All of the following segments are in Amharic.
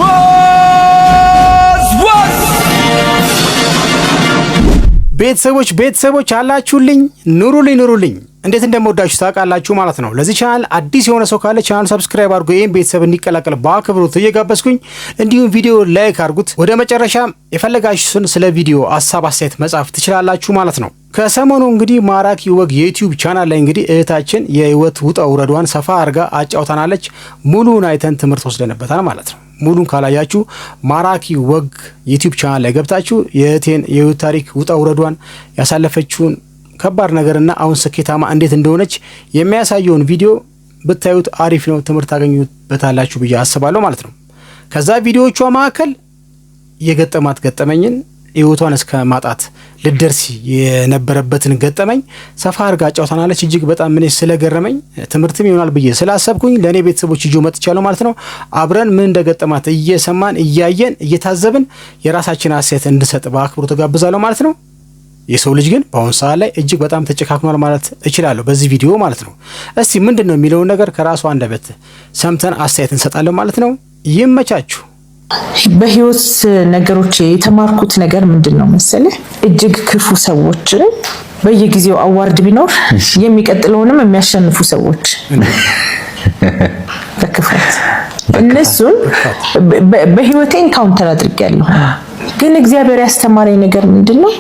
ወዝ ወዝ። ቤተሰቦች፣ ቤተሰቦች አላችሁልኝ? ኑሩልኝ፣ ኑሩልኝ። እንዴት እንደምወዳችሁ ታውቃላችሁ ማለት ነው። ለዚህ ቻናል አዲስ የሆነ ሰው ካለ ቻናሉ subscribe አድርጎ ይህን ቤተሰብ እንዲቀላቀል በአክብሮት እየጋበዝኩኝ እንዲሁም ቪዲዮ like አድርጉት። ወደ መጨረሻ የፈለጋችሁትን ስለ ቪዲዮ ሀሳብ አስተያየት መጻፍ ትችላላችሁ ማለት ነው። ከሰሞኑ እንግዲህ ማራኪ ወግ የ YouTube ቻናል ላይ እንግዲህ እህታችን የህይወት ውጣ ውረዷን ሰፋ አድርጋ አጫውታናለች። ሙሉን አይተን ትምህርት ወስደንበታል ማለት ነው። ሙሉን ካላያችሁ ማራኪ ወግ YouTube ቻናል ላይ ገብታችሁ የእህቴን የህይወት ታሪክ፣ ውጣ ውረዷን፣ ያሳለፈችውን ከባድ ነገርና አሁን ስኬታማ እንዴት እንደሆነች የሚያሳየውን ቪዲዮ ብታዩት አሪፍ ነው፣ ትምህርት ታገኙበታላችሁ ብዬ አስባለሁ ማለት ነው። ከዛ ቪዲዮዎቿ መካከል የገጠማት ገጠመኝን፣ ህይወቷን እስከ ማጣት ልደርስ የነበረበትን ገጠመኝ ሰፋ አድርጋ አጫውታናለች። እጅግ በጣም እኔ ስለገረመኝ ትምህርትም ይሆናል ብዬ ስላሰብኩኝ ለእኔ ቤተሰቦች ይዤ መጥቻለሁ ማለት ነው። አብረን ምን እንደገጠማት እየሰማን፣ እያየን፣ እየታዘብን የራሳችን አስተያየት እንድሰጥ በአክብሮት ተጋብዛለሁ ማለት ነው። የሰው ልጅ ግን በአሁኑ ሰዓት ላይ እጅግ በጣም ተጨካክኗል ማለት እችላለሁ በዚህ ቪዲዮ ማለት ነው። እስቲ ምንድን ነው የሚለውን ነገር ከራሱ አንደበት ሰምተን አስተያየት እንሰጣለን ማለት ነው። ይመቻችሁ። በህይወት ነገሮች የተማርኩት ነገር ምንድን ነው መሰለህ? እጅግ ክፉ ሰዎችን በየጊዜው award ቢኖር የሚቀጥለውንም የሚያሸንፉ ሰዎች በክፋት እነሱን በህይወቴ encounter አድርጌያለሁ። ግን እግዚአብሔር ያስተማረኝ ነገር ምንድን ነው?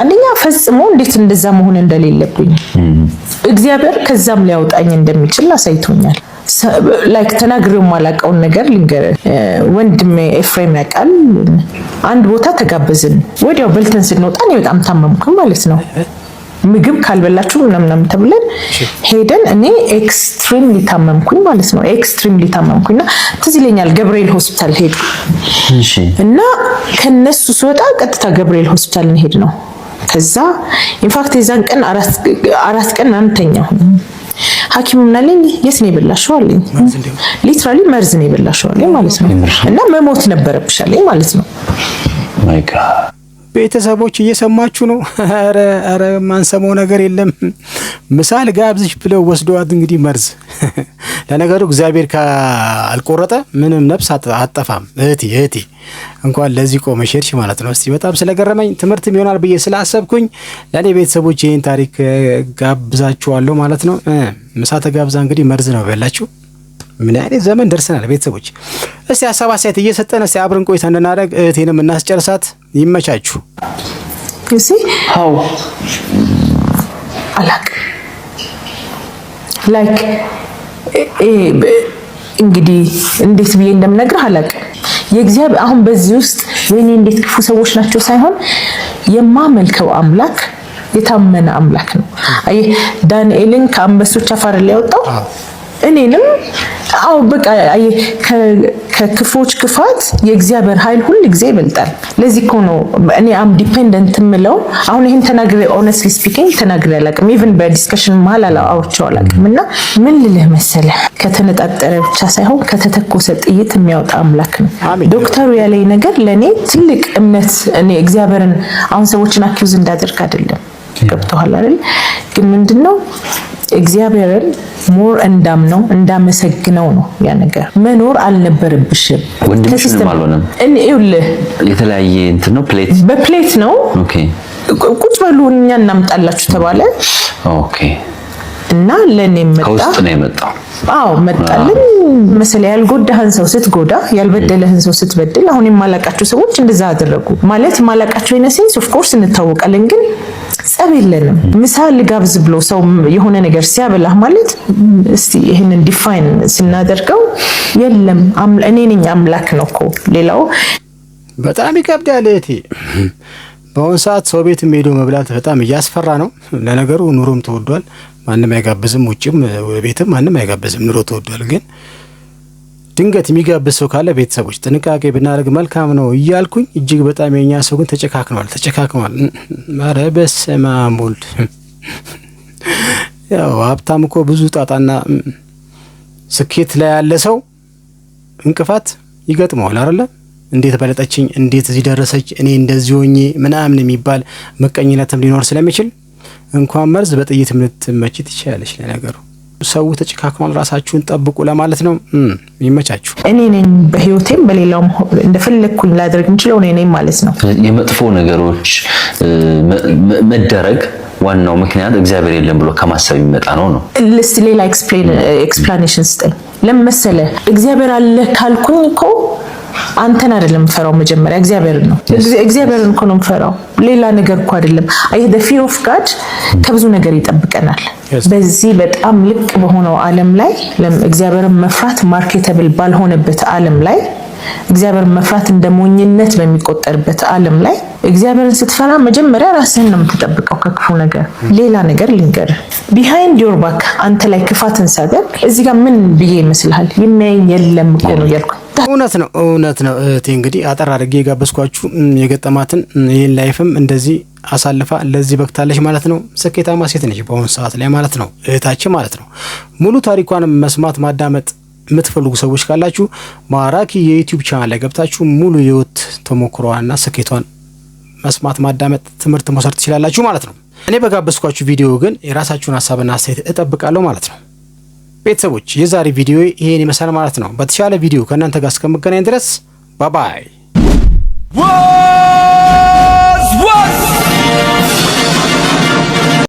አንደኛ ፈጽሞ እንዴት እንደዛ መሆን እንደሌለብኝ፣ እግዚአብሔር ከዛም ሊያወጣኝ እንደሚችል አሳይቶኛል። Like ተናግሬው የማላውቀውን ነገር ልንገርህ። ወንድሜ ኤፍሬም ያውቃል። አንድ ቦታ ተጋበዝን። ወዲያው በልተን ስንወጣ እኔ በጣም ታመምኩ ማለት ነው። ምግብ ካልበላችሁ ምናምን ተብለን ሄደን እኔ extremely ታመምኩኝ ማለት ነው። Extremely ታመምኩኝ እና ትዝ ይለኛል ገብርኤል ሆስፒታል ሄድኩ እና ከነሱ ስወጣ ቀጥታ ገብርኤል ሆስፒታል እንሄድ ነው። ከዛ in fact የዛን ቀን 4 ቀን ምናምን ተኛሁ። ሐኪሙ ምን አለኝ? የት ነው የበላሽው አለኝ። Literally መርዝ ነው የበላሽው አለኝ ማለት ነው። እና መሞት ነበረብሽ አለኝ ማለት ነው። My God. ቤተሰቦች እየሰማችሁ ነው። ኧረ ኧረ የማንሰማው ነገር የለም። ምሳ ልጋብዝሽ ብለው ወስደዋት እንግዲህ መርዝ። ለነገሩ እግዚአብሔር ካልቆረጠ ምንም ነፍስ አጠፋም። እህቴ፣ እህቴ፣ እንኳን ለዚህ ቆመሽ ሄድሽ ማለት ነው። እስቲ በጣም ስለገረመኝ ትምህርትም ይሆናል ብዬ ስላሰብኩኝ ለእኔ ቤተሰቦች ይህን ታሪክ ጋብዛችኋለሁ ማለት ነው። ምሳ ተጋብዛ እንግዲህ መርዝ ነው በላችሁ። ምን አይነት ዘመን ደርሰናል ቤተሰቦች። እስቲ ሀሳብ አስተያየት እየሰጠን እስቲ አብረን ቆይታ እንድናደርግ እህቴንም እናስጨርሳት። ይመቻችሁ። እዚህ How? አላቅም፣ like እንግዲህ እንዴት ብዬ እንደምነግርህ አላቅም። የእግዚአብሔር አሁን በዚህ ውስጥ ወይኔ እንዴት ክፉ ሰዎች ናቸው ሳይሆን የማመልከው አምላክ የታመነ አምላክ ነው። አየህ፣ ዳንኤልን ከአንበሶች አፍ አይደል ያወጣው? እኔንም አዎ በቃ አየህ፣ ከክፉዎች ክፋት የእግዚአብሔር ኃይል ሁል ጊዜ ይበልጣል። ለዚህ እኮ ነው እኔ I'm dependent የምለው። አሁን ይሄን ተናግሬ፣ honestly speaking ተናግሬ አላውቅም። Even በ discussion መሀል አውርቼው አላውቅም። እና ምን ልልህ መሰለህ፣ ከተነጣጠረ ብቻ ሳይሆን ከተተኮሰ ጥይት የሚያወጣ አምላክ ነው። አሜን። ዶክተሩ ያለኝ ነገር ለእኔ ትልቅ እምነት፣ እኔ እግዚአብሔርን አሁን ሰዎችን accuse እንዳደርግ አይደለም። ገብቶሃል አይደል? ግን ምንድነው እግዚአብሔርን more እንዳምነው እንዳመሰግነው ነው ያ ነገር። መኖር አልነበረብሽም። ወንድምሽ ምንም ከ system አልሆነም? እኔ ይኸውልህ የተለያየ እንትን ነው plate። በ plate ነው። ቁጭ በሉ እኛ እናምጣላችሁ ተባለ እና ለእኔ መጣ። ከውስጥ ነው የመጣው። አዎ መጣልን መሰለህ። ያልጎዳህን ሰው ስትጎዳ፣ ያልበደለህን ሰው ስትበድል፣ አሁን የማላቃቸው ሰዎች እንደዛ አደረጉ ማለት፣ የማላቃቸው in a sense of course እንታወቃለን፣ ግን ጸብ የለንም። ምሳ ልጋብዝ ብሎ ሰው የሆነ ነገር ሲያበላህ ማለት እስቲ ይህንን define ስናደርገው የለም እኔ ነኝ አምላክ ነው እኮ ሌላው። በጣም ይከብዳል እህቴ። በአሁኑ ሰዓት ሰው ቤትም ሄዶ መብላት በጣም እያስፈራ ነው። ለነገሩ ኑሮም ተወዷል። ማንም አይጋብዝም፣ ውጭም ቤትም ማንም አይጋብዝም። ኑሮ ተወዷል። ግን ድንገት የሚጋብዝ ሰው ካለ ቤተሰቦች ጥንቃቄ ብናደርግ መልካም ነው እያልኩኝ እጅግ በጣም የኛ ሰው ግን ተጨካክኗል፣ ተጨካክኗል። ኧረ በስመ አብ ወልድ። ያው ሀብታም እኮ ብዙ ጣጣና ስኬት ላይ ያለ ሰው እንቅፋት ይገጥመዋል አይደለ? እንዴት በለጠችኝ፣ እንዴት እዚህ ደረሰች፣ እኔ እንደዚህ ሆኜ ምናምን የሚባል ምቀኝነትም ሊኖር ስለሚችል እንኳን መርዝ በጥይት ልትመቺ ትችላለች። ለነገሩ ሰው ተጨካክኗል። ራሳችሁን ጠብቁ ለማለት ነው። ይመቻችሁ። እኔ ነኝ በህይወቴም በሌላውም እንደፈለግኩኝ ላደርግ የምችለው እኔ ነኝ ማለት ነው። የመጥፎ ነገሮች መደረግ ዋናው ምክንያት እግዚአብሔር የለም ብሎ ከማሰብ የሚመጣ ነው። እስቲ ሌላ explanation ስጠኝ። ለምን መሰለህ? እግዚአብሔር አለ ካልኩኝ እኮ አንተን አይደለም የምፈራው፣ መጀመሪያ እግዚአብሔርን ነው። እግዚአብሔርን እኮ ነው የምፈራው፣ ሌላ ነገር እኮ አይደለም። አየህ፣ the fear of God ከብዙ ነገር ይጠብቀናል። በዚህ በጣም ልቅ በሆነው ዓለም ላይ፣ እግዚአብሔርን መፍራት marketable ባልሆነበት ዓለም ላይ፣ እግዚአብሔርን መፍራት እንደ ሞኝነት በሚቆጠርበት ዓለም ላይ እግዚአብሔርን ስትፈራ መጀመሪያ ራስህን ነው የምትጠብቀው ከክፉ ነገር። ሌላ ነገር ልንገርህ፣ behind your back አንተ ላይ ክፋትን ሳደርግ እዚህ ጋር ምን ብዬ ይመስልሃል? የሚያየኝ የለም እኮ ነው እያልኩ። እውነት ነው፣ እውነት ነው እህቴ። እንግዲህ አጠር አድርጌ የጋበዝኳችሁ የገጠማትን ይህን life ም እንደዚህ አሳልፋ ለዚህ በቅታለች ማለት ነው። ስኬታማ ሴት ነች በአሁኑ ሰዓት ላይ ማለት ነው፣ እህታችን ማለት ነው። ሙሉ ታሪኳን መስማት ማዳመጥ የምትፈልጉ ሰዎች ካላችሁ ማራኪ የ YouTube channel ላይ ገብታችሁ ሙሉ የህይወት ተሞክሮዋንና ስኬቷን መስማት፣ ማዳመጥ፣ ትምህርት መውሰድ ትችላላችሁ ማለት ነው። እኔ በጋበዝኳችሁ ቪዲዮ ግን የራሳችሁን ሀሳብና አስተያየት እጠብቃለሁ ማለት ነው። ቤተሰቦች፣ የዛሬ ቪዲዮ ይሄን ይመስላል ማለት ነው። በተሻለ ቪዲዮ ከእናንተ ጋር እስከምገናኝ ድረስ bye bye።